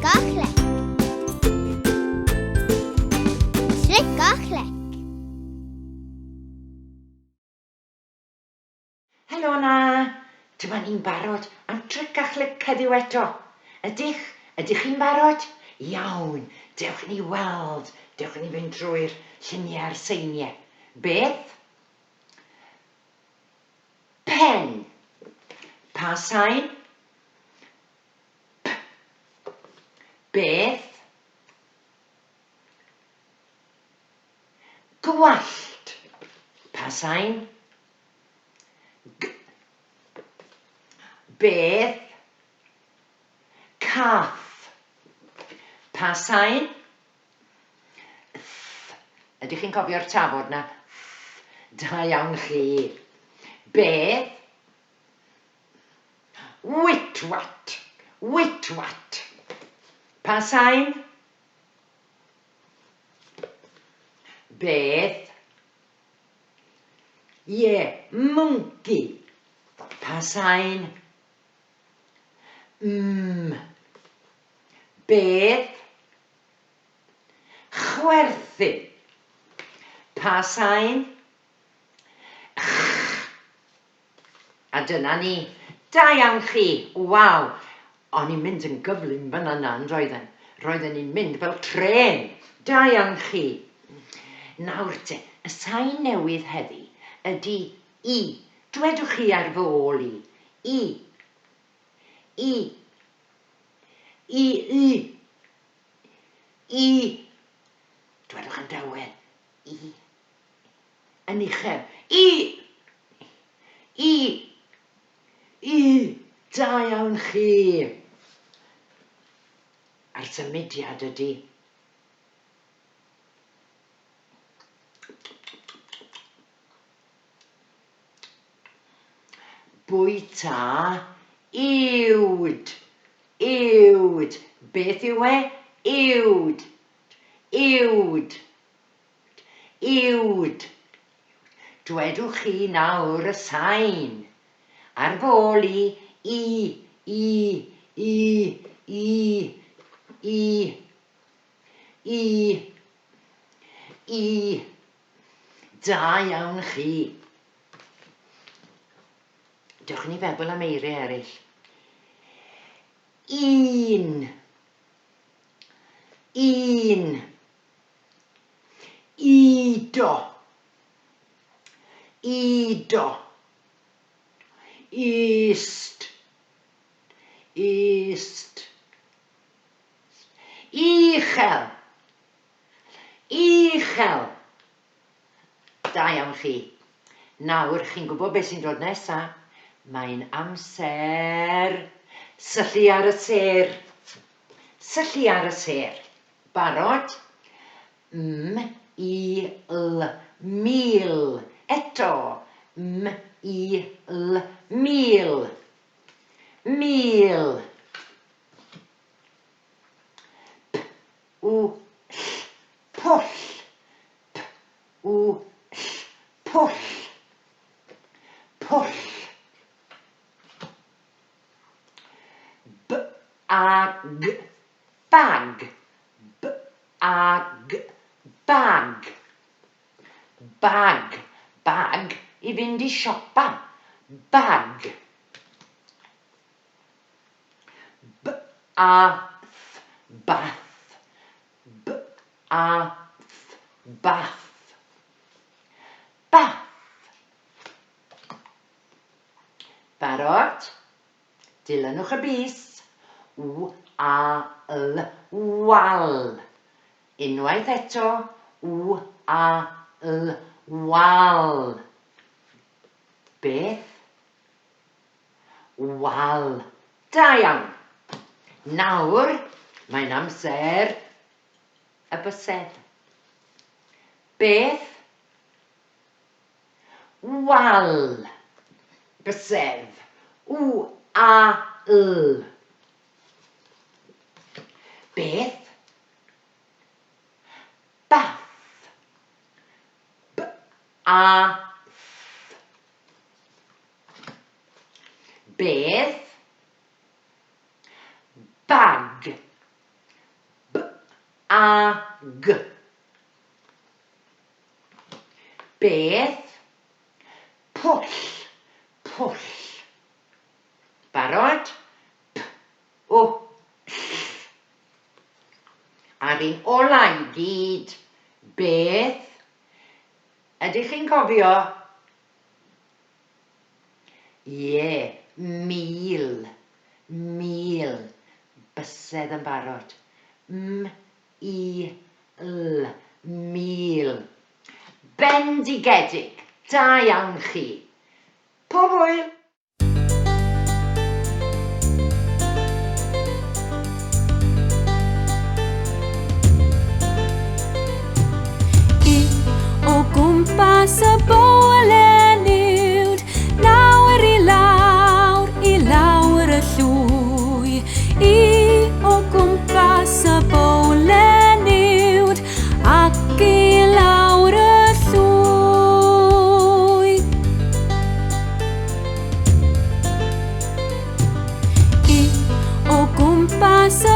Clic a clec. Clic a clec. Helo 'na! Dyma ni'n barod am tric a chlic heddiw eto. Ydych? Ydych chi'n barod? Iawn, dewch i ni weld, dewch i ni fynd drwy'r lluniau a'r seiniau. Beth? Pen. Pa sain? P. Beth? Gwallt. Pa sain? G. Beth? Cath. Pa sain? Th. Ydych chi'n cofio'r tafod 'na? Th. Da iawn chi. Beth? Witwat. Witwat. Pa sain? Beth? Ie, mwnci. Pa sain? M. Beth? Chwerthin. Pa sain? Ch. A dyna ni. Da iawn chi! Waw! O'n i'n mynd yn gyflym fan'na na, yn roedden? Roedden ni'n mynd fel trên! Da iawn chi! Nawr te, y sain newydd heddi ydy i. Dwedwch chi ar fy ôl i. I. I. I, i. I. Dwedwch yn dawel. I. Yn uchel. I! I! I! Da iawn chi! A'r symudiad ydy. Bwyta uwd. Uwd. Beth yw e? Uwd. Uwd. Uwd. Dwedwch chi nawr y sain. Ar fy ôl i, i, i, i, i, i, i, i. Da iawn chi. Dewch i ni feddwl am eiriau eraill. Un. Un. Udo. Udo. East. East. Uchel. Uchel. Da iawn chi. Nawr, chi'n gwybod beth sy'n dod nesa. Mae'n amser syllu ar y sêr. Syllu ar y sêr. Barod? M, I, L, mil. Eto. M, I, L, mil. Mil. P, U, L, pwll. P, U, L, pwll. Pwll. B, A, G, Bag. B A G. Bag. Bag. Bag i fynd i siopa. Bag. B A Th. Bath. B A Th. Bath. Bath. Barod? Dilynwch y bys. W A L, wal. Unwaith eto, W A L, wal. Beth? Wal. Da iawn. Nawr, mae'n amser y bysedd. Beth? Wal. Bysedd. W A L. Beth? Bath. B A Th. Beth? Bag. A, G. Beth? Pwll, pwll. Barod? P, W, L. A'r un ola i gyd, beth? Ydych chi'n cofio? Ie, mil, mil. Bysedd yn barod. M, I, L, mil. Bendigedig! Da iawn chi! Pob hwyl! I o gwmpas y bowlen uwd, nawr i lawr, i lawr y llwy. I o gwmpas y bowlen uwd, ac i lawr y llwy. I o gwmpas y